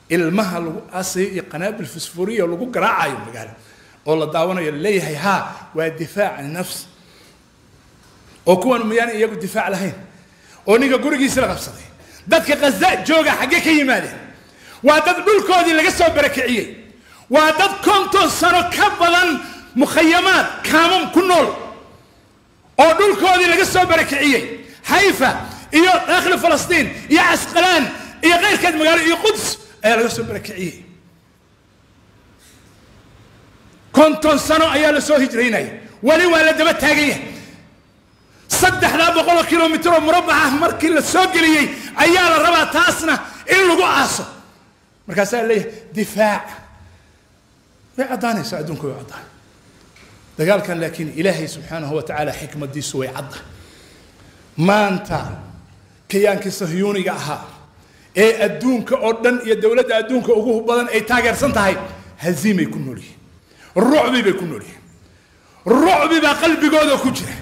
Ilmaha lagu aasayo iyo qanaabil fosforiya lagu garaacayo magaalo oo la daawanayo, laleeyahay haa, waa difaac can nafs. Oo kuwan miyaan iyagu difaac lahayn? Oo ninka gurigiisa la qabsaday, dadka Khaza jooga xaggee ka yimaadeen? Waa dad dhulkoodii laga soo barakiciyey, waa dad 50 sano ka badan mukhayamaad kaamam ku nool oo dhulkoodii laga soo barakiciyey. Xayfa iyo daakhil Falastiin iyo Casqalaan iyo keyrkeed magaalo iyo Quds ayaa laga soo barakiciyey. 50 sano ayaa la soo hijraynaya, weli waa la daba taagan yahay. 300 kilomitir oo murabbac ah markii la soo geliyey ayaa la rabaa taasna in lagu aaso. Markaasaa leeyahay difaac. Way caddaanaysaa, adduunka way caddaan dagaalkan, laakiin Ilaahay subxaanahu wa tacaala xikmadiisu way cadda. Maanta kayaankii sahyuuniga ahaa ee adduunka oo dhan iyo dowladda adduunka ugu badan ay taageersan tahay haziimay ku nool yihiin, rucbi bay ku nool yihiin, rucbi baa qalbigooda ku jira.